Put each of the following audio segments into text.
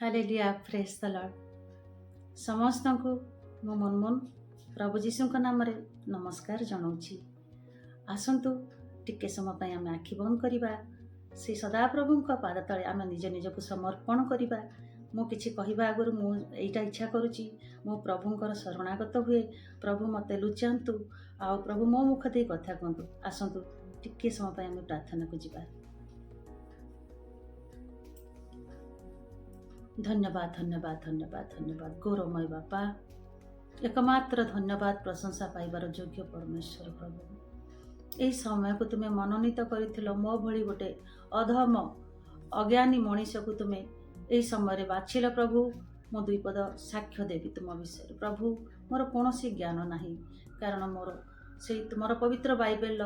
Hallelujah, ପ୍ରେଜ୍ ଦ Lord. ସମସ୍ତଙ୍କୁ ମୁଁ ମନମୋହନ ପ୍ରଭୁ ଯୀଶୁଙ୍କ ନାମରେ ନମସ୍କାର ଜଣାଉଛି। ଆସନ୍ତୁ, ଟିକେ ସମୟ ପାଇଁ ଆମେ ଆଖି ବନ୍ଦ କରିବା। ସେ ସଦାପ୍ରଭୁଙ୍କ ପାଦ ତଳେ ଆମେ ନିଜ ନିଜକୁ ସମର୍ପଣ କରିବା। ମୁଁ କିଛି କହିବା ଆଗରୁ ମୁଁ ଏଇଟା ଇଚ୍ଛା କରୁଛି, ମୁଁ ପ୍ରଭୁଙ୍କର ଶରଣାଗତ ହୁଏ। ପ୍ରଭୁ ମୋତେ ଲୁଚାନ୍ତୁ ଆଉ ପ୍ରଭୁ ମୋ ମୁଖ ଦେଇ କଥା କୁହନ୍ତୁ। ଆସନ୍ତୁ, ଟିକେ ସମୟ ପାଇଁ ଆମେ ପ୍ରାର୍ଥନାକୁ ଯିବା। ଧନ୍ୟବାଦ, ଧନ୍ୟବାଦ, ଧନ୍ୟବାଦ, ଧନ୍ୟବାଦ। ଗୌରବମୟ ବାପା, ଏକମାତ୍ର ଧନ୍ୟବାଦ ପ୍ରଶଂସା ପାଇବାର ଯୋଗ୍ୟ ପରମେଶ୍ୱର ପ୍ରଭୁ, ଏହି ସମୟକୁ ତୁମେ ମନୋନୀତ କରିଥିଲ। ମୋ ଭଳି ଗୋଟେ ଅଧମ ଅଜ୍ଞାନୀ ମଣିଷକୁ ତୁମେ ଏହି ସମୟରେ ବାଛିଲ। ପ୍ରଭୁ, ମୁଁ ଦୁଇ ପଦ ସାକ୍ଷ୍ୟ ଦେବି ତୁମ ବିଷୟରେ। ପ୍ରଭୁ, ମୋର କୌଣସି ଜ୍ଞାନ ନାହିଁ, କାରଣ ମୋର ସେଇ ତୁମର ପବିତ୍ର ବାଇବେଲର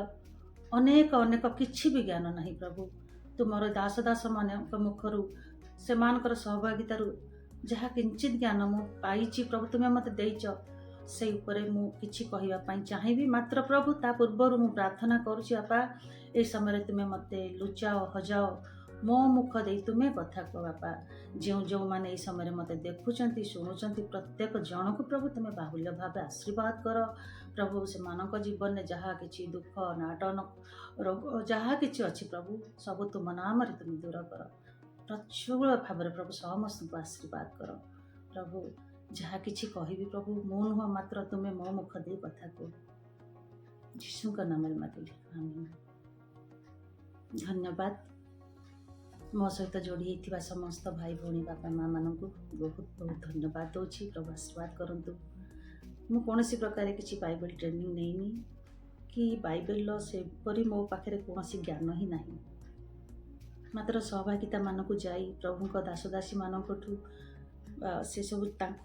ଅନେକ ଅନେକ କିଛି ବି ଜ୍ଞାନ ନାହିଁ। ପ୍ରଭୁ, ତୁମର ଦାସ ଦାସମାନଙ୍କ ମୁଖରୁ, ସେମାନଙ୍କର ସହଭାଗିତାରୁ ଯାହା କିଞ୍ଚିତ ଜ୍ଞାନ ମୁଁ ପାଇଛି, ପ୍ରଭୁ ତୁମେ ମୋତେ ଦେଇଛ, ସେଇ ଉପରେ ମୁଁ କିଛି କହିବା ପାଇଁ ଚାହିଁବି। ମାତ୍ର ପ୍ରଭୁ, ତା ପୂର୍ବରୁ ମୁଁ ପ୍ରାର୍ଥନା କରୁଛି, ବାପା, ଏହି ସମୟରେ ତୁମେ ମୋତେ ଲୁଚାଅ, ହଜାଅ, ମୋ ମୁଖ ଦେଇ ତୁମେ କଥା କୁହ। ବାପା, ଯେଉଁ ଯେଉଁମାନେ ଏହି ସମୟରେ ମୋତେ ଦେଖୁଛନ୍ତି, ଶୁଣୁଛନ୍ତି, ପ୍ରତ୍ୟେକ ଜଣକୁ ପ୍ରଭୁ ତୁମେ ବାହୁଲ୍ୟ ଭାବେ ଆଶୀର୍ବାଦ କର। ପ୍ରଭୁ, ସେମାନଙ୍କ ଜୀବନରେ ଯାହା କିଛି ଦୁଃଖ, ଅନାଟନ, ରୋଗ ଯାହା କିଛି ଅଛି, ପ୍ରଭୁ ସବୁ ତୁମ ନାମରେ ତୁମେ ଦୂର କର। ପ୍ରଚୁର ଭାବରେ ପ୍ରଭୁ ସମସ୍ତଙ୍କୁ ଆଶୀର୍ବାଦ କର। ପ୍ରଭୁ, ଯାହା କିଛି କହିବି, ପ୍ରଭୁ ମୁଁ ନୁହଁ, ମାତ୍ର ତୁମେ ମୋ ମୁଖ ଦେଇ କଥା କୁହ। ଯୀଶୁଙ୍କ ନାମରେ ମାଗିଲି, ଆମେନ୍। ଧନ୍ୟବାଦ। ମୋ ସହିତ ଯୋଡ଼ି ହେଇଥିବା ସମସ୍ତ ଭାଇ ଭଉଣୀ, ବାପା ମାଆମାନଙ୍କୁ ବହୁତ ବହୁତ ଧନ୍ୟବାଦ ଦେଉଛି। ପ୍ରଭୁ ଆଶୀର୍ବାଦ କରନ୍ତୁ। ମୁଁ କୌଣସି ପ୍ରକାର କିଛି ବାଇବେଲ ଟ୍ରେନିଂ ନେଇନି କି ବାଇବେଲର ସେପରି ମୋ ପାଖରେ କୌଣସି ଜ୍ଞାନ ହିଁ ନାହିଁ। ମାତ୍ର ସହଭାଗିତାମାନଙ୍କୁ ଯାଇ ପ୍ରଭୁଙ୍କ ଦାସଦାସୀମାନଙ୍କଠୁ ସେସବୁ ତାଙ୍କ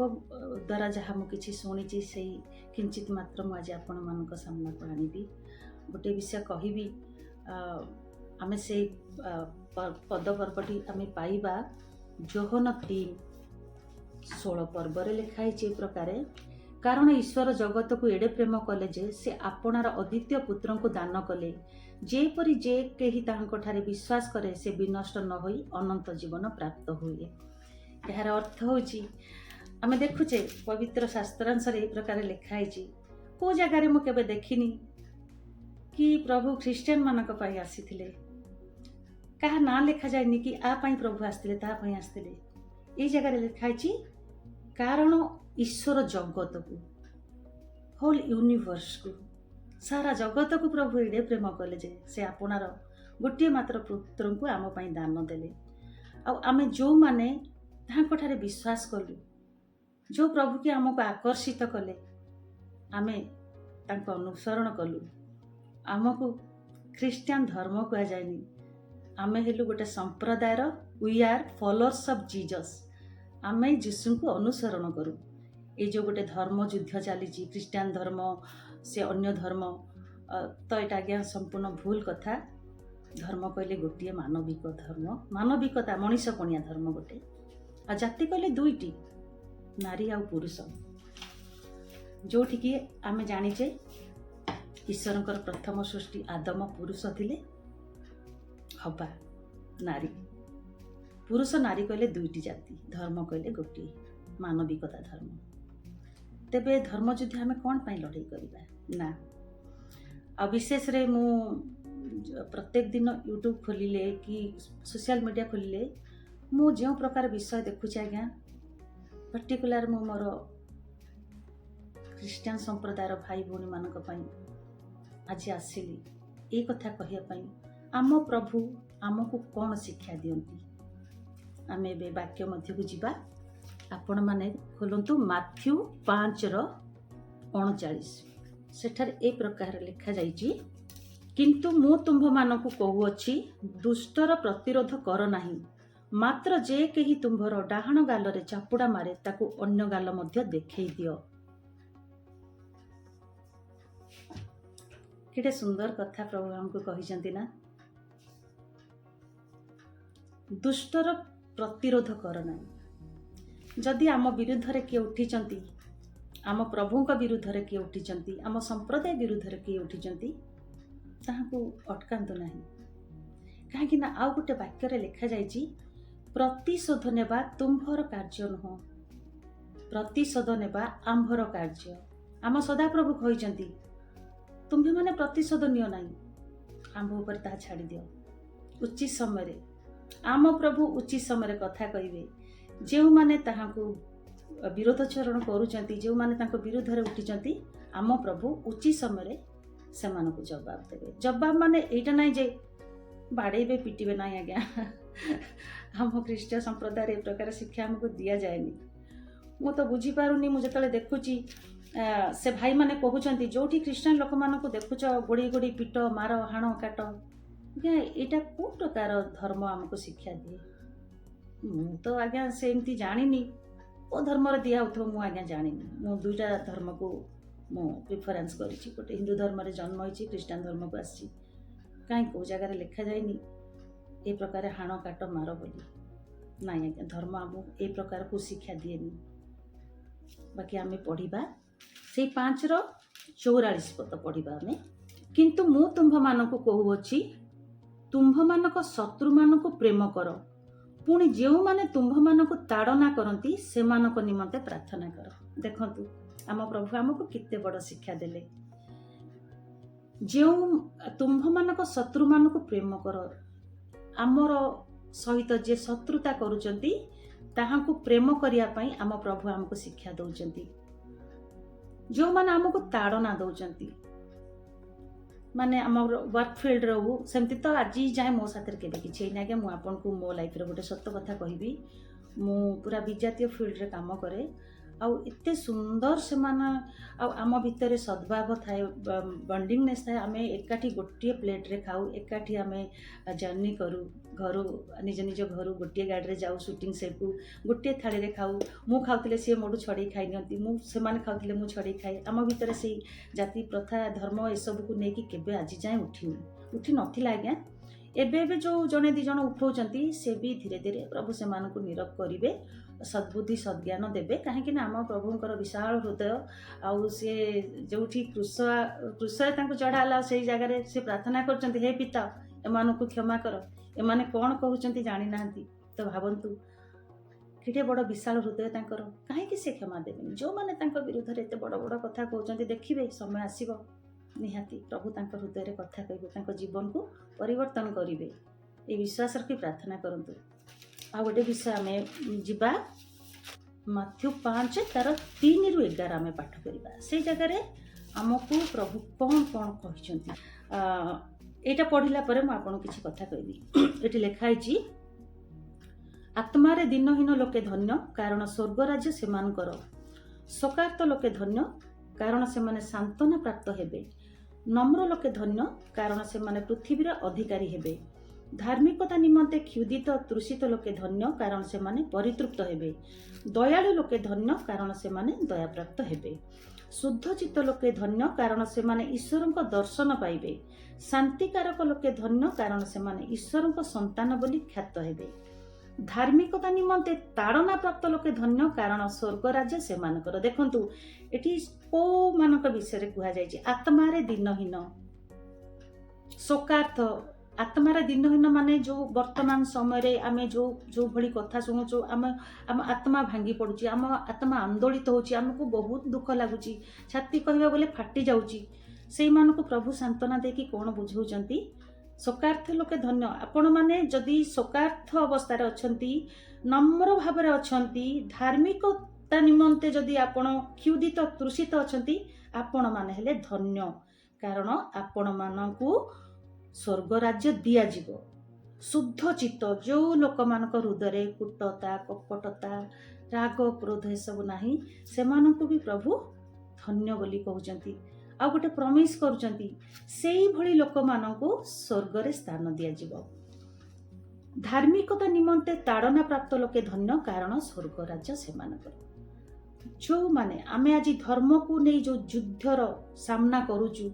ଦ୍ୱାରା ଯାହା ମୁଁ କିଛି ଶୁଣିଛି, ସେଇ କିଞ୍ଚିତ ମାତ୍ର ମୁଁ ଆଜି ଆପଣମାନଙ୍କ ସାମ୍ନାକୁ ଆଣିବି। ଗୋଟିଏ ବିଷୟ କହିବି। ଆମେ ସେଇ ପଦ ପର୍ବଟି ଆମେ ପାଇବା ଯୋହନ 3:16 ପର୍ବରେ ଲେଖା ହେଇଛି ଏ ପ୍ରକାରେ, କାରଣ ଈଶ୍ୱର ଜଗତକୁ ଏଡ଼େ ପ୍ରେମ କଲେ ଯେ ସେ ଆପଣାର ଅଦ୍ୱିତୀୟ ପୁତ୍ରଙ୍କୁ ଦାନ କଲେ, ଯେପରି ଯେ କେହି ତାହାଙ୍କଠାରେ ବିଶ୍ୱାସ କରେ, ସେ ବିନଷ୍ଟ ନ ହୋଇ ଅନନ୍ତ ଜୀବନ ପ୍ରାପ୍ତ ହୁଏ। ଏହାର ଅର୍ଥ ହେଉଛି, ଆମେ ଦେଖୁଛେ ପବିତ୍ର ଶାସ୍ତ୍ରାଂଶରେ ଏହି ପ୍ରକାର ଲେଖା ହେଇଛି। କେଉଁ ଜାଗାରେ ମୁଁ କେବେ ଦେଖିନି କି ପ୍ରଭୁ ଖ୍ରୀଷ୍ଟିଆନ ମାନଙ୍କ ପାଇଁ ଆସିଥିଲେ। କାହା ନାଁ ଲେଖାଯାଇନି କି ଆ ପାଇଁ ପ୍ରଭୁ ଆସିଥିଲେ, ତା ପାଇଁ ଆସିଥିଲେ। ଏଇ ଜାଗାରେ ଲେଖା ହେଇଛି, କାରଣ ଈଶ୍ୱର ଜଗତକୁ, ହୋଲ୍ ୟୁନିଭର୍ସକୁ, ସାରା ଜଗତକୁ ପ୍ରଭୁ ଏଡ଼େ ପ୍ରେମ କଲେ ଯେ ସେ ଆପଣାର ଗୋଟିଏ ମାତ୍ର ପୁତ୍ରଙ୍କୁ ଆମ ପାଇଁ ଦାନ ଦେଲେ। ଆଉ ଆମେ ଯେଉଁମାନେ ତାଙ୍କଠାରେ ବିଶ୍ୱାସ କଲୁ, ଯେଉଁ ପ୍ରଭୁ କି ଆମକୁ ଆକର୍ଷିତ କଲେ, ଆମେ ତାଙ୍କୁ ଅନୁସରଣ କଲୁ। ଆମକୁ ଖ୍ରୀଷ୍ଟିଆନ ଧର୍ମ କୁହାଯାଏନି। ଆମେ ହେଲୁ ଗୋଟେ ସମ୍ପ୍ରଦାୟର। We are followers of Jesus. ଆମେ ଯୀଶୁଙ୍କୁ ଅନୁସରଣ କରୁ। ଏଇ ଯେଉଁ ଗୋଟେ ଧର୍ମ ଯୁଦ୍ଧ ଚାଲିଛି, ଖ୍ରୀଷ୍ଟିଆନ ଧର୍ମ ସେ ଅନ୍ୟ ଧର୍ମ, ତ ଏଇଟା ଆଜ୍ଞା ସମ୍ପୂର୍ଣ୍ଣ ଭୁଲ କଥା। ଧର୍ମ କହିଲେ ଗୋଟିଏ ମାନବିକ ଧର୍ମ, ମାନବିକତା, ମଣିଷ ପଣିଆ ଧର୍ମ ଗୋଟେ। ଆଉ ଜାତି କହିଲେ ଦୁଇଟି, ନାରୀ ଆଉ ପୁରୁଷ। ଯେଉଁଠିକି ଆମେ ଜାଣିଛେ ଈଶ୍ୱରଙ୍କର ପ୍ରଥମ ସୃଷ୍ଟି ଆଦମ ପୁରୁଷ ଥିଲେ, ହବା ନାରୀ। ପୁରୁଷ ନାରୀ କହିଲେ ଦୁଇଟି ଜାତି, ଧର୍ମ କହିଲେ ଗୋଟିଏ ମାନବିକତା ଧର୍ମ। ତେବେ ଧର୍ମ ଯୁଦ୍ଧ ଆମେ କ'ଣ ପାଇଁ ଲଢ଼େଇ କରିବା ନା? ଆଉ ବିଶେଷରେ ମୁଁ ପ୍ରତ୍ୟେକ ଦିନ ୟୁଟ୍ୟୁବ୍ ଖୋଲିଲେ କି ସୋସିଆଲ ମିଡ଼ିଆ ଖୋଲିଲେ ମୁଁ ଯେଉଁ ପ୍ରକାର ବିଷୟ ଦେଖୁଛି ଆଜ୍ଞା, ପର୍ଟିକୁଲାର ମୁଁ ମୋର ଖ୍ରୀଷ୍ଟିଆନ ସମ୍ପ୍ରଦାୟର ଭାଇ ଭଉଣୀମାନଙ୍କ ପାଇଁ ଆଜି ଆସିଲି ଏଇ କଥା କହିବା ପାଇଁ, ଆମ ପ୍ରଭୁ ଆମକୁ କ'ଣ ଶିକ୍ଷା ଦିଅନ୍ତି। ଆମେ ଏବେ ବାକ୍ୟ ମଧ୍ୟକୁ ଯିବା। ଆପଣମାନେ ଖୋଲନ୍ତୁ ମାଥ୍ୟୁ 5ର 39। ସେଠାରେ ଏ ପ୍ରକାର ଲେଖାଯାଇଛି, କିନ୍ତୁ ମୁଁ ତୁମ୍ଭମାନଙ୍କୁ କହୁଅଛି, ଦୁଷ୍ଟର ପ୍ରତିରୋଧ କର ନାହିଁ, ମାତ୍ର ଯେ କେହି ତୁମ୍ଭର ଡାହାଣ ଗାଲରେ ଚାପୁଡ଼ା ମାରେ, ତାକୁ ଅନ୍ୟ ଗାଲ ମଧ୍ୟ ଦେଖେଇ ଦିଅ। କେତେ ସୁନ୍ଦର କଥା ପ୍ରଭୁ ଆମକୁ କହିଛନ୍ତି ନା? ଦୁଷ୍ଟର ପ୍ରତିରୋଧ କର ନାହିଁ। ଯଦି ଆମ ବିରୁଦ୍ଧରେ କିଏ ଉଠିଛନ୍ତି, ଆମ ପ୍ରଭୁଙ୍କ ବିରୁଦ୍ଧରେ କିଏ ଉଠିଛନ୍ତି, ଆମ ସମ୍ପ୍ରଦାୟ ବିରୁଦ୍ଧରେ କିଏ ଉଠିଛନ୍ତି, ତାହାକୁ ଅଟକାନ୍ତୁ ନାହିଁ। କାହିଁକି ନା ଆଉ ଗୋଟେ ବାକ୍ୟରେ ଲେଖାଯାଇଛି, ପ୍ରତିଶୋଧ ନେବା ତୁମ୍ଭର କାର୍ଯ୍ୟ ନୁହଁ, ପ୍ରତିଶୋଧ ନେବା ଆମ୍ଭର କାର୍ଯ୍ୟ। ଆମ ସଦାପ୍ରଭୁ କହିଛନ୍ତି, ତୁମ୍ଭେମାନେ ପ୍ରତିଶୋଧ ନିଅ ନାହିଁ, ଆମ୍ଭ ଉପରେ ତାହା ଛାଡ଼ିଦିଅ। ଉଚିତ ସମୟରେ ଆମ ପ୍ରଭୁ ଉଚିତ ସମୟରେ କଥା କହିବେ। ଯେଉଁମାନେ ତାହାଙ୍କୁ ବିରୋଧାଚରଣ କରୁଛନ୍ତି, ଯେଉଁମାନେ ତାଙ୍କ ବିରୁଦ୍ଧରେ ଉଠିଛନ୍ତି, ଆମ ପ୍ରଭୁ ଉଚିତ ସମୟରେ ସେମାନଙ୍କୁ ଜବାବ ଦେବେ। ଜବାବ ମାନେ ଏଇଟା ନାହିଁ ଯେ ବାଡ଼େଇବେ, ପିଟିବେ। ନାହିଁ ଆଜ୍ଞା, ଆମ ଖ୍ରୀଷ୍ଟ ସମ୍ପ୍ରଦାୟରେ ଏ ପ୍ରକାର ଶିକ୍ଷା ଆମକୁ ଦିଆଯାଏନି। ମୁଁ ତ ବୁଝିପାରୁନି, ମୁଁ ଯେତେବେଳେ ଦେଖୁଛି ସେ ଭାଇମାନେ କହୁଛନ୍ତି, ଯେଉଁଠି ଖ୍ରୀଷ୍ଟିଆନ ଲୋକମାନଙ୍କୁ ଦେଖୁଛ ଗୋଡ଼େଇ ଗୋଡ଼େଇ ପିଟ, ମାର, ହାଣ, କାଟ। ଆଜ୍ଞା, ଏଇଟା କେଉଁ ପ୍ରକାର ଧର୍ମ ଆମକୁ ଶିକ୍ଷା ଦିଏ? ମୁଁ ତ ଆଜ୍ଞା ସେମିତି ଜାଣିନି, କେଉଁ ଧର୍ମରେ ଦିଆହେଉଥିବ ମୁଁ ଆଜ୍ଞା ଜାଣିନି। ମୁଁ ଦୁଇଟା ଧର୍ମକୁ ମୁଁ ପ୍ରିଫରେନ୍ସ କରିଛି। ଗୋଟେ ହିନ୍ଦୁ ଧର୍ମରେ ଜନ୍ମ ହେଇଛି, ଖ୍ରୀଷ୍ଟିଆନ ଧର୍ମକୁ ଆସିଛି। କାହିଁ କେଉଁ ଜାଗାରେ ଲେଖାଯାଇନି ଏ ପ୍ରକାର ହାଣ, କାଟ, ମାର ବୋଲି। ନାଇଁ ଆଜ୍ଞା, ଧର୍ମ ଆମକୁ ଏ ପ୍ରକାରକୁ ଶିକ୍ଷା ଦିଏନି। ବାକି ଆମେ ପଢ଼ିବା ସେଇ 5ର 44 ପଦ ପଢ଼ିବା ଆମେ। କିନ୍ତୁ ମୁଁ ତୁମ୍ଭମାନଙ୍କୁ କହୁଅଛି, ତୁମ୍ଭମାନଙ୍କ ଶତ୍ରୁମାନଙ୍କୁ ପ୍ରେମ କର, ପୁଣି ଯେଉଁମାନେ ତୁମ୍ଭମାନଙ୍କୁ ତାଡ଼ନା କରନ୍ତି, ସେମାନଙ୍କ ନିମନ୍ତେ ପ୍ରାର୍ଥନା କର। ଦେଖନ୍ତୁ, ଆମ ପ୍ରଭୁ ଆମକୁ କେତେ ବଡ଼ ଶିକ୍ଷା ଦେଲେ। ଯେଉଁ ତୁମ୍ଭମାନଙ୍କ ଶତ୍ରୁମାନଙ୍କୁ ପ୍ରେମ କର, ଆମର ସହିତ ଯିଏ ଶତ୍ରୁତା କରୁଛନ୍ତି ତାହାଙ୍କୁ ପ୍ରେମ କରିବା ପାଇଁ ଆମ ପ୍ରଭୁ ଆମକୁ ଶିକ୍ଷା ଦେଉଛନ୍ତି। ଯେଉଁମାନେ ଆମକୁ ତାଡ଼ନା ଦେଉଛନ୍ତି, ମାନେ ଆମର ୱାର୍କ ଫିଲ୍ଡରେ ହଉ, ସେମିତି ତ ଆଜି ଯାଏଁ ମୋ ସାଥିରେ କେବେ କିଛି ହେଇନି ଆଜ୍ଞା। ମୁଁ ଆପଣଙ୍କୁ ମୋ ଲାଇଫ୍ରେ ଗୋଟେ ସତ କଥା କହିବି। ମୁଁ ପୁରା ବିଜାତୀୟ ଫିଲ୍ଡରେ କାମ କରେ ଆଉ ଏତେ ସୁନ୍ଦର ସେମାନେ, ଆଉ ଆମ ଭିତରେ ସଦ୍ଭାବ ଥାଏ, ବଣ୍ଡିଙ୍ଗନେସ୍ ଥାଏ। ଆମେ ଏକାଠି ଗୋଟିଏ ପ୍ଲେଟ୍ରେ ଖାଉ, ଏକାଠି ଆମେ ଜର୍ଣ୍ଣି କରୁ, ଘରୁ ନିଜ ନିଜ ଘରୁ ଗୋଟିଏ ଗାଡ଼ିରେ ଯାଉ ସୁଟିଂ ସେଟ୍କୁ, ଗୋଟିଏ ଥାଳିରେ ଖାଉ। ମୁଁ ଖାଉଥିଲେ ସିଏ ମୋଠୁ ଛଡ଼େଇ ଖାଇ ନିଅନ୍ତି, ମୁଁ ସେମାନେ ଖାଉଥିଲେ ମୁଁ ଛଡ଼େଇ ଖାଏ। ଆମ ଭିତରେ ସେଇ ଜାତି ପ୍ରଥା, ଧର୍ମ ଏସବୁକୁ ନେଇକି କେବେ ଆଜି ଯାଏଁ ଉଠିନି, ଉଠି ନଥିଲା ଆଜ୍ଞା। ଏବେ ଏବେ ଯେଉଁ ଜଣେ ଦୁଇ ଜଣ ଉଠଉଛନ୍ତି, ସେ ବି ଧୀରେ ଧୀରେ ପ୍ରଭୁ ସେମାନଙ୍କୁ ନିରବ କରିବେ, ସଦ୍ବୁଦ୍ଧି ସଦ୍ଜ୍ଞାନ ଦେବେ। କାହିଁକି ନା ଆମ ପ୍ରଭୁଙ୍କର ବିଶାଳ ହୃଦୟ, ଆଉ ସିଏ ଯେଉଁଠି କ୍ରୁଶରେ ତାଙ୍କୁ ଚଢ଼ା ହେଲା, ସେଇ ଜାଗାରେ ସେ ପ୍ରାର୍ଥନା କରୁଛନ୍ତି, ହେ ପିତା, ଏମାନଙ୍କୁ କ୍ଷମା କର, ଏମାନେ କ'ଣ କହୁଛନ୍ତି ଜାଣିନାହାନ୍ତି। ତ ଭାବନ୍ତୁ, କେତେ ବଡ଼ ବିଶାଳ ହୃଦୟ ତାଙ୍କର, କାହିଁକି ସେ କ୍ଷମା ଦେବେନି ଯେଉଁମାନେ ତାଙ୍କ ବିରୁଦ୍ଧରେ ଏତେ ବଡ଼ ବଡ଼ କଥା କହୁଛନ୍ତି? ଦେଖିବେ, ସମୟ ଆସିବ, ନିହାତି ପ୍ରଭୁ ତାଙ୍କ ହୃଦୟରେ କଥା କହିବେ, ତାଙ୍କ ଜୀବନକୁ ପରିବର୍ତ୍ତନ କରିବେ। ଏଇ ବିଶ୍ୱାସ ରଖି ପ୍ରାର୍ଥନା କରନ୍ତୁ। ଆଉ ଗୋଟେ ବିଷୟ ଆମେ ଯିବା, ମାଥ୍ୟୁ 5 ତାର 3ରୁ 11 ଆମେ ପାଠ କରିବା। ସେଇ ଜାଗାରେ ଆମକୁ ପ୍ରଭୁ କ'ଣ କ'ଣ କହିଛନ୍ତି, ଏଇଟା ପଢ଼ିଲା ପରେ ମୁଁ ଆପଣଙ୍କୁ କିଛି କଥା କହିବି। ଏଠି ଲେଖା ହେଇଛି, ଆତ୍ମାରେ ଦୀନହୀନ ଲୋକେ ଧନ୍ୟ, କାରଣ ସ୍ୱର୍ଗ ରାଜ୍ୟ ସେମାନଙ୍କର। ଶୋକାର୍ତ୍ତ ଲୋକେ ଧନ୍ୟ, କାରଣ ସେମାନେ ସାନ୍ତ୍ୱନା ପ୍ରାପ୍ତ ହେବେ। ନମ୍ର ଲୋକେ ଧନ୍ୟ, କାରଣ ସେମାନେ ପୃଥିବୀର ଅଧିକାରୀ ହେବେ। ଧାର୍ମିକତା ନିମନ୍ତେ କ୍ଷୁଧିତ ତୃଷିତ ଲୋକେ ଧନ୍ୟ, କାରଣ ସେମାନେ ପରିତୃପ୍ତ ହେବେ। ଦୟାଳୁ ଲୋକେ ଧନ୍ୟ, କାରଣ ସେମାନେ ଦୟାପ୍ରାପ୍ତ ହେବେ। ଶୁଦ୍ଧ ଚିତ୍ତ ଲୋକେ ଧନ୍ୟ, କାରଣ ସେମାନେ ଈଶ୍ୱରଙ୍କ ଦର୍ଶନ ପାଇବେ। ଶାନ୍ତିକାରକ ଲୋକେ ଧନ୍ୟ, କାରଣ ସେମାନେ ଈଶ୍ୱରଙ୍କ ସନ୍ତାନ ବୋଲି ଖ୍ୟାତ ହେବେ। ଧାର୍ମିକତା ନିମନ୍ତେ ତାଡ଼ନା ପ୍ରାପ୍ତ ଲୋକେ ଧନ୍ୟ, କାରଣ ସ୍ୱର୍ଗ ରାଜ୍ୟ ସେମାନଙ୍କର। ଦେଖନ୍ତୁ, ଏଠି କୋଉମାନଙ୍କ ବିଷୟରେ କୁହାଯାଇଛି? ଆତ୍ମାରେ ଦୀନହୀନ, ଶୋକାର୍ତ୍ତ। ଆତ୍ମାରେ ଦୀନହୀନ ମାନେ ଯେଉଁ ବର୍ତ୍ତମାନ ସମୟରେ ଆମେ ଯେଉଁ ଯେଉଁଭଳି କଥା ଶୁଣୁଛୁ, ଆମ ଆତ୍ମା ଭାଙ୍ଗି ପଡ଼ୁଛି, ଆମ ଆତ୍ମା ଆନ୍ଦୋଳିତ ହେଉଛି, ଆମକୁ ବହୁତ ଦୁଃଖ ଲାଗୁଛି, ଛାତି କହିବାକୁ ଗଲେ ଫାଟି ଯାଉଛି। ସେଇମାନଙ୍କୁ ପ୍ରଭୁ ସାନ୍ତ୍ୱନା ଦେଇକି କ'ଣ ବୁଝାଉଛନ୍ତି? ଶୋକାର୍ତ୍ତ ଲୋକେ ଧନ୍ୟ। ଆପଣମାନେ ଯଦି ଶୋକାର୍ତ୍ତ ଅବସ୍ଥାରେ ଅଛନ୍ତି, ନମ୍ର ଭାବରେ ଅଛନ୍ତି, ଧାର୍ମିକତା ନିମନ୍ତେ ଯଦି ଆପଣ କ୍ଷୁଧିତ ତୃଷିତ ଅଛନ୍ତି, ଆପଣମାନେ ହେଲେ ଧନ୍ୟ, କାରଣ ଆପଣମାନଙ୍କୁ ସ୍ୱର୍ଗ ରାଜ୍ୟ ଦିଆଯିବ। ଶୁଦ୍ଧ ଚିତ୍ତ, ଯେଉଁ ଲୋକମାନଙ୍କ ହୃଦୟରେ କୁଟତା, କପଟତା, ରାଗ, କ୍ରୋଧ ଏସବୁ ନାହିଁ, ସେମାନଙ୍କୁ ବି ପ୍ରଭୁ ଧନ୍ୟ ବୋଲି କହୁଛନ୍ତି। ଆଉ ଗୋଟେ ପ୍ରମିସ୍ କରୁଛନ୍ତି, ସେଇଭଳି ଲୋକମାନଙ୍କୁ ସ୍ୱର୍ଗରେ ସ୍ଥାନ ଦିଆଯିବ। ଧାର୍ମିକତା ନିମନ୍ତେ ତାଡ଼ନା ପ୍ରାପ୍ତ ଲୋକେ ଧନ୍ୟ, କାରଣ ସ୍ୱର୍ଗ ରାଜ୍ୟ ସେମାନଙ୍କର। ଯେଉଁମାନେ ଆମେ ଆଜି ଧର୍ମକୁ ନେଇ ଯେଉଁ ଯୁଦ୍ଧର ସାମ୍ନା କରୁଛୁ,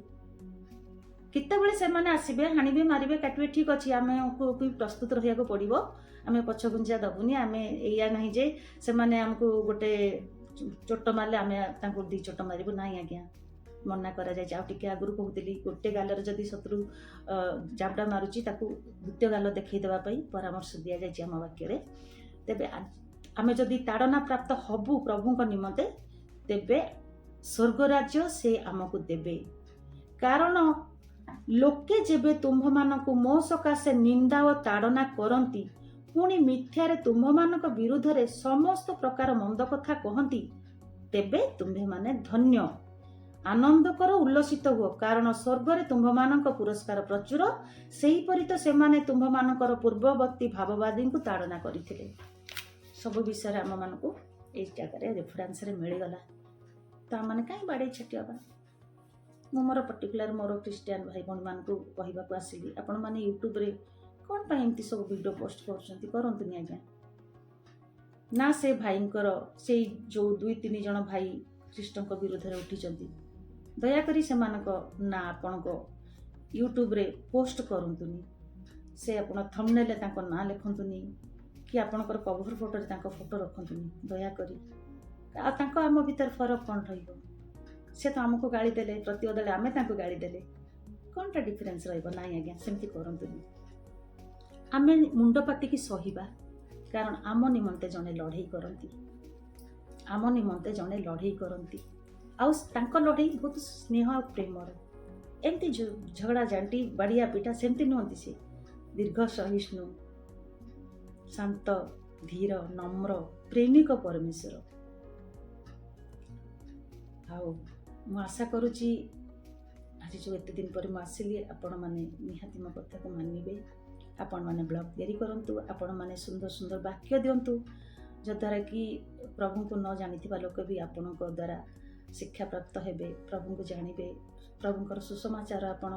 କେତେବେଳେ ସେମାନେ ଆସିବେ, ହାଣିବେ, ମାରିବେ, କାଟିବେ, ଠିକ୍ ଅଛି, ଆମକୁ ବି ପ୍ରସ୍ତୁତ ରହିବାକୁ ପଡ଼ିବ। ଆମେ ପଛଘୁଞ୍ଚା ଦେବୁନି। ଆମେ ଏଇଆ ନାହିଁ ଯେ ସେମାନେ ଆମକୁ ଗୋଟେ ଚୋଟ ମାରିଲେ ଆମେ ତାଙ୍କୁ ଦି ଚୋଟ ମାରିବୁ। ନାହିଁ ଆଜ୍ଞା। ମନା କରାଯାଇଛି। ଆଉ ଟିକେ ଆଗରୁ କହୁଥିଲି, ଗୋଟେ ଗାଲରେ ଯଦି ଶତ୍ରୁ ଜାବଡ଼ା ମାରୁଛି, ତାକୁ ଦ୍ୱିତୀୟ ଗାଲ ଦେଖେଇ ଦେବା ପାଇଁ ପରାମର୍ଶ ଦିଆଯାଇଛି ଆମ ବାକ୍ୟରେ। ତେବେ ଆମେ ଯଦି ତାଡ଼ନା ପ୍ରାପ୍ତ ହବୁ ପ୍ରଭୁଙ୍କ ନିମନ୍ତେ, ତେବେ ସ୍ୱର୍ଗ ରାଜ୍ୟ ସେ ଆମକୁ ଦେବେ। କାରଣ ଲୋକେ ଯେବେ ତୁମ୍ଭମାନଙ୍କୁ ମୋ ସକାଶେ ନିନ୍ଦା ଓ ତାଡ଼ନା କରନ୍ତି, ପୁଣି ମିଥ୍ୟାରେ ତୁମ୍ଭମାନଙ୍କ ବିରୁଦ୍ଧରେ ସମସ୍ତ ପ୍ରକାର ମନ୍ଦ କଥା କହନ୍ତି, ତେବେ ତୁମ୍ଭେମାନେ ଧନ୍ୟ। ଆନନ୍ଦ କର, ଉଲ୍ଲସିତ ହୁଅ, କାରଣ ସ୍ୱର୍ଗରେ ତୁମ୍ଭମାନଙ୍କ ପୁରସ୍କାର ପ୍ରଚୁର। ସେହିପରି ତ ସେମାନେ ତୁମ୍ଭମାନଙ୍କର ପୂର୍ବବର୍ତ୍ତୀ ଭାବବାଦୀଙ୍କୁ ତାଡ଼ନା କରିଥିଲେ। ସବୁ ବିଷୟରେ ଆମମାନଙ୍କୁ ଏଇ ଜାଗାରେ ରେଫରେନ୍ସରେ ମିଳିଗଲା। ତ ଆମମାନେ କାହିଁ ବାଡ଼େଇ ଛାଟି ହେବା? ମୁଁ ମୋର ପର୍ଟିକୁଲାର ମୋର ଖ୍ରୀଷ୍ଟିଆନ ଭାଇ ଭଉଣୀମାନଙ୍କୁ କହିବାକୁ ଆସିଲି, ଆପଣମାନେ ୟୁଟ୍ୟୁବରେ କ'ଣ ପାଇଁ ଏମିତି ସବୁ ଭିଡ଼ିଓ ପୋଷ୍ଟ କରୁଛନ୍ତି? କରନ୍ତୁନି ଆଜ୍ଞା। ନା ସେ ଭାଇଙ୍କର, ସେଇ ଯେଉଁ ଦୁଇ ତିନି ଜଣ ଭାଇ ଖ୍ରୀଷ୍ଟଙ୍କ ବିରୁଦ୍ଧରେ ଉଠିଛନ୍ତି, ଦୟାକରି ସେମାନଙ୍କ ନାଁ ଆପଣଙ୍କ ୟୁଟ୍ୟୁବରେ ପୋଷ୍ଟ କରନ୍ତୁନି। ସେ ଆପଣ ଥମ୍ବନେଲରେ ତାଙ୍କ ନାଁ ଲେଖନ୍ତୁନି କି ଆପଣଙ୍କର କଭର ଫଟୋରେ ତାଙ୍କ ଫଟୋ ରଖନ୍ତୁନି ଦୟାକରି। ଆଉ ତାଙ୍କ ଆମ ଭିତରେ ଫରକ କ'ଣ ରହିବ? ସେ ତ ଆମକୁ ଗାଳି ଦେଲେ, ପ୍ରତିବଦଳରେ ଆମେ ତାଙ୍କୁ ଗାଳି ଦେଲେ, କ'ଣଟା ଡିଫରେନ୍ସ ରହିବ? ନାଇଁ ଆଜ୍ଞା, ସେମିତି କରନ୍ତୁନି। ଆମେ ମୁଣ୍ଡ ପାତିକି ସହିବା, କାରଣ ଆମ ନିମନ୍ତେ ଜଣେ ଲଢ଼େଇ କରନ୍ତି। ଆମ ନିମନ୍ତେ ଜଣେ ଲଢ଼େଇ କରନ୍ତି, ଆଉ ତାଙ୍କ ଲଢ଼େଇ ବହୁତ ସ୍ନେହ ଆଉ ପ୍ରେମର। ଏମିତି ଝଗଡ଼ା ଝାଣ୍ଟି, ବାଡ଼ିଆ ପିଟା ସେମିତି ନୁହନ୍ତି। ସେ ଦୀର୍ଘ ସହିଷ୍ଣୁ, ଶାନ୍ତ, ଧୀର, ନମ୍ର, ପ୍ରେମିକ ପରମେଶ୍ୱର। ଆଉ ମୁଁ ଆଶା କରୁଛି, ଆଜି ଯେଉଁ ଏତେ ଦିନ ପରେ ମୁଁ ଆସିଲି, ଆପଣମାନେ ନିହାତି ମୋ କଥାକୁ ମାନିବେ। ଆପଣମାନେ ବ୍ଲଗ୍ ତିଆରି କରନ୍ତୁ, ଆପଣମାନେ ସୁନ୍ଦର ସୁନ୍ଦର ବାକ୍ୟ ଦିଅନ୍ତୁ, ଯଦ୍ୱାରା କି ପ୍ରଭୁଙ୍କୁ ନ ଜାଣିଥିବା ଲୋକ ବି ଆପଣଙ୍କ ଦ୍ୱାରା ଶିକ୍ଷା ପ୍ରାପ୍ତ ହେବେ, ପ୍ରଭୁଙ୍କୁ ଜାଣିବେ। ପ୍ରଭୁଙ୍କର ସୁସମାଚାର ଆପଣ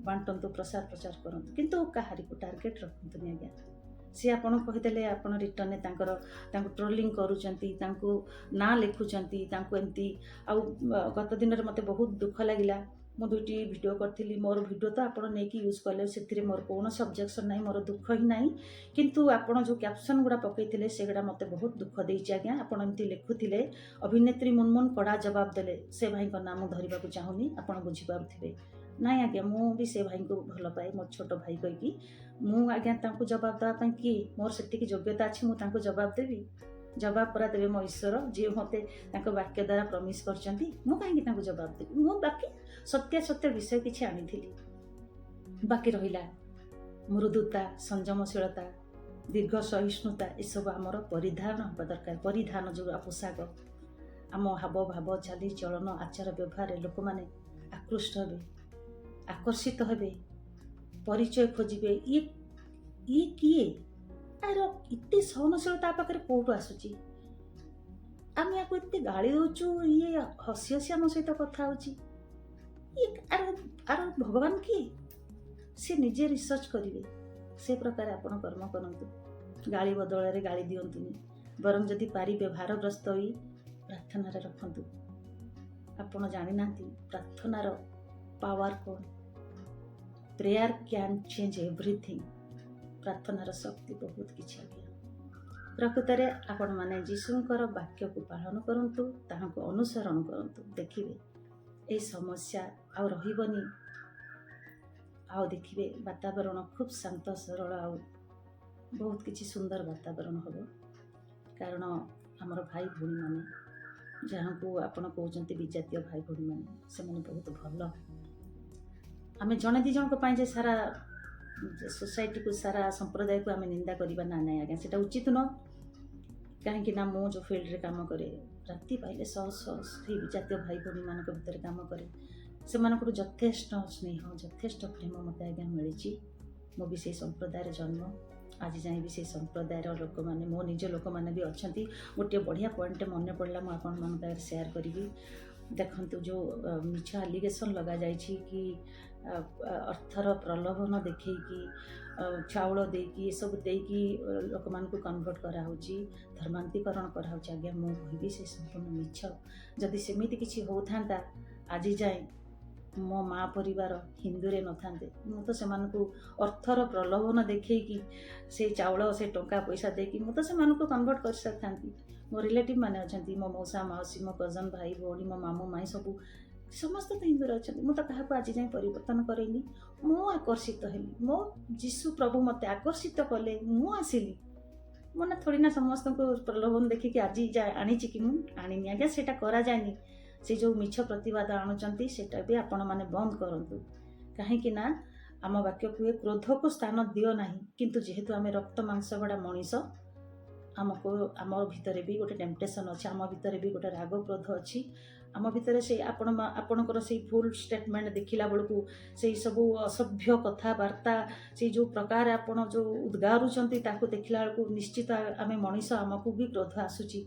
ବାଣ୍ଟନ୍ତୁ, ପ୍ରସାର ପ୍ରଚାର କରନ୍ତୁ, କିନ୍ତୁ କାହାରିକୁ ଟାର୍ଗେଟ୍ ରଖନ୍ତୁନି ଆଜ୍ଞା। ସିଏ ଆପଣଙ୍କୁ କହିଦେଲେ, ଆପଣ ରିଟର୍ଣ୍ଣରେ ତାଙ୍କୁ ଟ୍ରୋଲିଂ କରୁଛନ୍ତି, ତାଙ୍କୁ ନାଁ ଲେଖୁଛନ୍ତି, ତାଙ୍କୁ ଏମିତି। ଆଉ ଗତ ଦିନରେ ମୋତେ ବହୁତ ଦୁଃଖ ଲାଗିଲା। ମୁଁ ଦୁଇଟି ଭିଡ଼ିଓ କରିଥିଲି। ମୋର ଭିଡ଼ିଓ ତ ଆପଣ ନେଇକି ୟୁଜ୍ କଲେ, ସେଥିରେ ମୋର କୌଣସି ଅବଜେକ୍ସନ୍ ନାହିଁ, ମୋର ଦୁଃଖ ହିଁ ନାହିଁ। କିନ୍ତୁ ଆପଣ ଯେଉଁ କ୍ୟାପସନ୍ ଗୁଡ଼ା ପକାଇଥିଲେ, ସେଗୁଡ଼ା ମୋତେ ବହୁତ ଦୁଃଖ ଦେଇଛି ଆଜ୍ଞା। ଆପଣ ଏମିତି ଲେଖୁଥିଲେ, "ଅଭିନେତ୍ରୀ ମୁନମୁନ କଡ଼ା ଜବାବ ଦେଲେ"। ସେ ଭାଇଙ୍କ ନାଁ ମୁଁ ଧରିବାକୁ ଚାହୁଁନି, ଆପଣ ବୁଝିପାରୁଥିବେ। ନାଇଁ ଆଜ୍ଞା, ମୁଁ ବି ସେ ଭାଇଙ୍କୁ ଭଲ ପାଏ, ମୋ ଛୋଟ ଭାଇ କହିକି। ମୁଁ ଆଜ୍ଞା ତାଙ୍କୁ ଜବାବ ଦେବା ପାଇଁ କିଏ? ମୋର ସେତିକି ଯୋଗ୍ୟତା ଅଛି ମୁଁ ତାଙ୍କୁ ଜବାବ ଦେବି? ଜବାବ ପରା ଦେବେ ମୋ ଈଶ୍ୱର, ଯିଏ ମୋତେ ତାଙ୍କ ବାକ୍ୟ ଦ୍ୱାରା ପ୍ରମିସ୍ କରିଛନ୍ତି। ମୁଁ କାହିଁକି ତାଙ୍କୁ ଜବାବ ଦେବି? ମୁଁ ବାକି ସତ୍ୟାସତ୍ୟ ବିଷୟ କିଛି ଆଣିଥିଲି। ବାକି ରହିଲା ମୃଦୁତା, ସଂଯମଶୀଳତା, ଦୀର୍ଘ ସହିଷ୍ଣୁତା, ଏସବୁ ଆମର ପରିଧାନ ହେବା ଦରକାର। ପରିଧାନ ଯେଉଁ ପୋଷାକ, ଆମ ହାବ ଭାବ, ଚାଲିଚଳନ, ଆଚାର ବ୍ୟବହାରରେ ଲୋକମାନେ ଆକୃଷ୍ଟ ହେବେ, ଆକର୍ଷିତ ହେବେ, ପରିଚୟ ଖୋଜିବେ। ଇଏ କିଏ? ଆର ଏତେ ସହନଶୀଳତା ତା ପାଖରେ କେଉଁଠୁ ଆସୁଛି? ଆମେ ୟାକୁ ଏତେ ଗାଳି ଦେଉଛୁ, ଇଏ ହସି ହସି ଆମ ସହିତ କଥା ହେଉଛି। ଇଏ ଆର ଭଗବାନ କିଏ? ସେ ନିଜେ ରିସର୍ଚ୍ଚ କରିବେ। ସେ ପ୍ରକାର ଆପଣ କର୍ମ କରନ୍ତୁ। ଗାଳି ବଦଳରେ ଗାଳି ଦିଅନ୍ତୁନି, ବରଂ ଯଦି ପାରିବେ ଭାରଗ୍ରସ୍ତ ହୋଇ ପ୍ରାର୍ଥନାରେ ରଖନ୍ତୁ। ଆପଣ ଜାଣିନାହାନ୍ତି ପ୍ରାର୍ଥନାର ପାୱାର କ'ଣ। Prayer can change everything. ପ୍ରାର୍ଥନାର ଶକ୍ତି ବହୁତ କିଛି ଆଜ୍ଞା। ପ୍ରକୃତରେ ଆପଣମାନେ ଯୀଶୁଙ୍କର ବାକ୍ୟକୁ ପାଳନ କରନ୍ତୁ, ତାହାଙ୍କୁ ଅନୁସରଣ କରନ୍ତୁ, ଦେଖିବେ ଏହି ସମସ୍ୟା ଆଉ ରହିବନି। ଆଉ ଦେଖିବେ ବାତାବରଣ ଖୁବ୍ ଶାନ୍ତ, ସରଳ ଆଉ ବହୁତ କିଛି ସୁନ୍ଦର ବାତାବରଣ ହେବ। କାରଣ ଆମର ଭାଇ ଭଉଣୀମାନେ, ଯାହାଙ୍କୁ ଆପଣ କହୁଛନ୍ତି ବିଜାତୀୟ ଭାଇ ଭଉଣୀମାନେ, ସେମାନେ ବହୁତ ଭଲ। ଆମେ ଜଣେ ଦୁଇ ଜଣଙ୍କ ପାଇଁ ଯେ ସାରା ସୋସାଇଟିକୁ, ସାରା ସମ୍ପ୍ରଦାୟକୁ ଆମେ ନିନ୍ଦା କରିବା ନା, ନାଇଁ ଆଜ୍ଞା, ସେଇଟା ଉଚିତ ନୁହଁ। କାହିଁକି ନା ମୁଁ ଯେଉଁ ଫିଲ୍ଡରେ କାମ କରେ, ରାତି ପାଇଲେ ଶହ ଶହ ସେଇ ବିଜାତୀୟ ଭାଇ ଭଉଣୀମାନଙ୍କ ଭିତରେ କାମ କରେ। ସେମାନଙ୍କଠୁ ଯଥେଷ୍ଟ ସ୍ନେହ, ଯଥେଷ୍ଟ ପ୍ରେମ ମୋତେ ଆଜ୍ଞା ମିଳିଛି। ମୁଁ ବି ସେଇ ସମ୍ପ୍ରଦାୟରେ ଜନ୍ମ। ଆଜି ଯାଏଁ ବି ସେଇ ସମ୍ପ୍ରଦାୟର ଲୋକମାନେ ମୋ ନିଜ ଲୋକମାନେ ବି ଅଛନ୍ତି। ଗୋଟିଏ ବଢ଼ିଆ ପଏଣ୍ଟଟେ ମନେ ପଡ଼ିଲା, ମୁଁ ଆପଣମାନଙ୍କ ଆଗରେ ସେୟାର କରିବି। ଦେଖନ୍ତୁ, ଯେଉଁ ମିଛ ଆଲିଗେସନ୍ ଲଗାଯାଇଛି କି ଅର୍ଥର ପ୍ରଲୋଭନ ଦେଖେଇକି, ଚାଉଳ ଦେଇକି, ଏସବୁ ଦେଇକି ଲୋକମାନଙ୍କୁ କନଭର୍ଟ କରାହେଉଛି, ଧର୍ମାନ୍ତରୀକରଣ କରାହେଉଛି, ଆଜ୍ଞା ମୁଁ କହିବି ସେ ସମ୍ପୂର୍ଣ୍ଣ ମିଛ। ଯଦି ସେମିତି କିଛି ହେଉଥାନ୍ତା, ଆଜି ଯାଏଁ ମୋ ମା ପରିବାର ହିନ୍ଦୁରେ ନଥାନ୍ତେ। ମୁଁ ତ ସେମାନଙ୍କୁ ଅର୍ଥର ପ୍ରଲୋଭନ ଦେଖେଇକି, ସେଇ ଚାଉଳ, ସେ ଟଙ୍କା ପଇସା ଦେଇକି ମୁଁ ତ ସେମାନଙ୍କୁ କନଭର୍ଟ କରିସାରିଥାନ୍ତି। ମୋ ରିଲେଟିଭ୍ ମାନେ ଅଛନ୍ତି, ମୋ ମଉସା ମାଉସୀ, ମୋ କଜନ୍ ଭାଇ ଭଉଣୀ, ମୋ ମାମୁଁ ମାଇଁ ସବୁ। ସମସ୍ତେ ତ ହିନ୍ଦୁରେ ଅଛନ୍ତି। ମୁଁ ତ କାହାକୁ ଆଜି ଯାଏଁ ପରିବର୍ତ୍ତନ କରେଇନି। ମୁଁ ଆକର୍ଷିତ ହେଲି, ମୋ ଯୀଶୁ ପ୍ରଭୁ ମୋତେ ଆକର୍ଷିତ କଲେ, ମୁଁ ଆସିଲି। ମୁଁ ନା ଥୋଡ଼ି ନା ସମସ୍ତଙ୍କୁ ପ୍ରଲୋଭନ ଦେଖିକି ଆଜି ଯା ଆଣିଛି କି? ମୁଁ ଆଣିନି ଆଜ୍ଞା, ସେଇଟା କରାଯାଏନି। ସେ ଯେଉଁ ମିଛ ପ୍ରତିବାଦ ଆଣୁଛନ୍ତି, ସେଇଟା ବି ଆପଣମାନେ ବନ୍ଦ କରନ୍ତୁ। କାହିଁକି ନା ଆମ ବାକ୍ୟ କୁହେ, କ୍ରୋଧକୁ ସ୍ଥାନ ଦିଅ ନାହିଁ। କିନ୍ତୁ ଯେହେତୁ ଆମେ ରକ୍ତ ମାଂସ ଗଢ଼ା ମଣିଷ, ଆମକୁ ଆମ ଭିତରେ ବି ଗୋଟେ ଟେମ୍ପଟେସନ୍ ଅଛି, ଆମ ଭିତରେ ବି ଗୋଟେ ରାଗ କ୍ରୋଧ ଅଛି। ଆମ ଭିତରେ ସେଇ ଆପଣ ଆପଣଙ୍କର ସେଇ ଭୁଲ ଷ୍ଟେଟମେଣ୍ଟ ଦେଖିଲା ବେଳକୁ, ସେଇ ସବୁ ଅସଭ୍ୟ କଥାବାର୍ତ୍ତା, ସେଇ ଯେଉଁ ପ୍ରକାର ଆପଣ ଯେଉଁ ଉଦ୍ଗାରୁଛନ୍ତି, ତାକୁ ଦେଖିଲା ବେଳକୁ ନିଶ୍ଚିତ ଆମେ ମଣିଷ, ଆମକୁ ବି କ୍ରୋଧ ଆସୁଛି।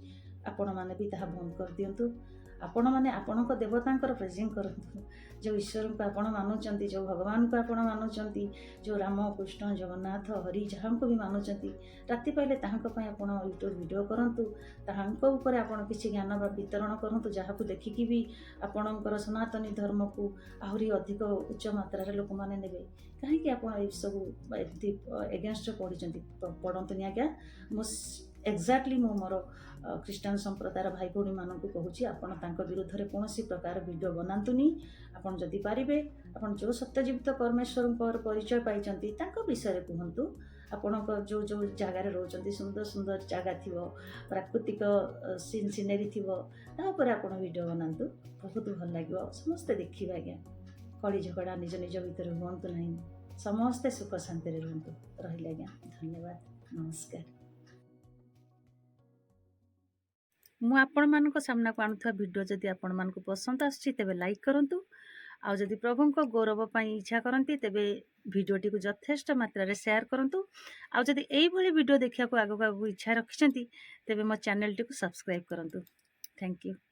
ଆପଣମାନେ ବି ତାହା ବନ୍ଦ କରିଦିଅନ୍ତୁ। ଆପଣମାନେ ଆପଣଙ୍କ ଦେବତାଙ୍କର ପ୍ରେଜିଂ କରନ୍ତୁ। ଯେଉଁ ଈଶ୍ୱରଙ୍କୁ ଆପଣ ମାନୁଛନ୍ତି, ଯେଉଁ ଭଗବାନଙ୍କୁ ଆପଣ ମାନୁଛନ୍ତି, ଯେଉଁ ରାମ, କୃଷ୍ଣ, ଜଗନ୍ନାଥ, ହରି, ଯାହାଙ୍କୁ ବି ମାନୁଛନ୍ତି, ରାତି ପାଇଲେ ତାହାଙ୍କ ପାଇଁ ଆପଣ ୟୁଟ୍ୟୁବ୍ ଭିଡ଼ିଓ କରନ୍ତୁ। ତାହାଙ୍କ ଉପରେ ଆପଣ କିଛି ଜ୍ଞାନ ବା ବିତରଣ କରନ୍ତୁ, ଯାହାକୁ ଦେଖିକି ବି ଆପଣଙ୍କର ସନାତନୀ ଧର୍ମକୁ ଆହୁରି ଅଧିକ ଉଚ୍ଚ ମାତ୍ରାରେ ଲୋକମାନେ ନେବେ। କାହିଁକି ଆପଣ ଏସବୁ ଏମିତି ଏଗେନଷ୍ଟରେ ପଢ଼ିଛନ୍ତି? ପଢ଼ନ୍ତୁନି ଆଜ୍ଞା। ମୁଁ ଏକ୍ଜାକ୍ଟଲି ମୁଁ ମୋର ଖ୍ରୀଷ୍ଟିଆନ ସମ୍ପ୍ରଦାୟର ଭାଇ ଭଉଣୀମାନଙ୍କୁ କହୁଛି, ଆପଣ ତାଙ୍କ ବିରୁଦ୍ଧରେ କୌଣସି ପ୍ରକାର ଭିଡ଼ିଓ ବନାନ୍ତୁନି। ଆପଣ ଯଦି ପାରିବେ, ଆପଣ ଯେଉଁ ସତ୍ୟଜୀବିତ ପରମେଶ୍ୱରଙ୍କର ପରିଚୟ ପାଇଛନ୍ତି, ତାଙ୍କ ବିଷୟରେ କୁହନ୍ତୁ। ଆପଣଙ୍କ ଯେଉଁ ଯେଉଁ ଜାଗାରେ ରହୁଛନ୍ତି, ସୁନ୍ଦର ସୁନ୍ଦର ଜାଗା ଥିବ, ପ୍ରାକୃତିକ ସିନେରୀ ଥିବ, ତା ଉପରେ ଆପଣ ଭିଡ଼ିଓ ବନାନ୍ତୁ। ବହୁତ ଭଲ ଲାଗିବ, ସମସ୍ତେ ଦେଖିବେ ଆଜ୍ଞା। କଳି ଝଗଡ଼ା ନିଜ ନିଜ ଭିତରେ ହୁଅନ୍ତୁ ନାହିଁ। ସମସ୍ତେ ସୁଖ ଶାନ୍ତିରେ ରୁହନ୍ତୁ। ରହିଲେ ଆଜ୍ଞା, ଧନ୍ୟବାଦ, ନମସ୍କାର। ମୁଁ ଆପଣମାନଙ୍କ ସାମ୍ନାକୁ ଆଣୁଥିବା ଭିଡ଼ିଓ ଯଦି ଆପଣମାନଙ୍କୁ ପସନ୍ଦ ଆସୁଛି, ତେବେ ଲାଇକ୍ କରନ୍ତୁ। ଆଉ ଯଦି ପ୍ରଭୁଙ୍କ ଗୌରବ ପାଇଁ ଇଚ୍ଛା କରନ୍ତି, ତେବେ ଭିଡ଼ିଓଟିକୁ ଯଥେଷ୍ଟ ମାତ୍ରାରେ ସେୟାର କରନ୍ତୁ। ଆଉ ଯଦି ଏଇଭଳି ଭିଡ଼ିଓ ଦେଖିବାକୁ ଆଗକୁ ଆଗକୁ ଇଚ୍ଛା ରଖିଛନ୍ତି, ତେବେ ମୋ ଚ୍ୟାନେଲଟିକୁ ସବସ୍କ୍ରାଇବ୍ କରନ୍ତୁ। Thank you.